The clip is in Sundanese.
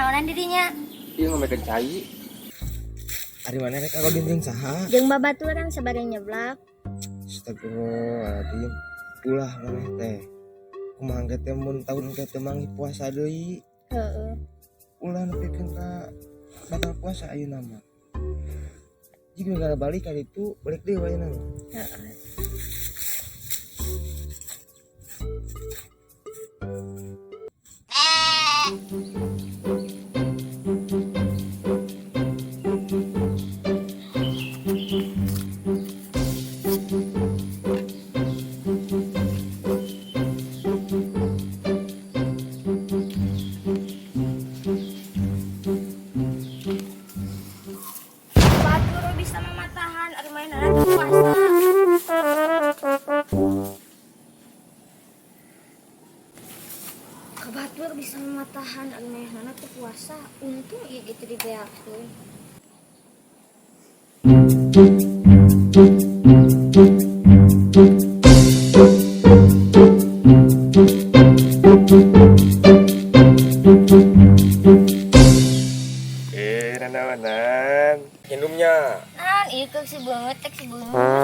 Naonan dirinya? Ieu ngomekeun cai. Ari maneh rek kagodin jeung saha? Jeung babaturan sabari nyeblak. Astagfirullahaladzim. Ulah maneh teh. Kumaha engke teh mun taun engke teh manggih puasa deui. Heeh. Ulah nepikeun ka batal puasa ayeuna mah. Jig negara balik ka ditu, balik deui ayeuna mah. Heeh. Batur bisa mematahan ari manehna teu puasa. Kabatur bisa mematahan ari manehna teu puasa. Untung ieu gitu dibeakeun. Eh, nanaonan. Minumnya. Nan, ieu keuk si beungeut, tek si beungeut.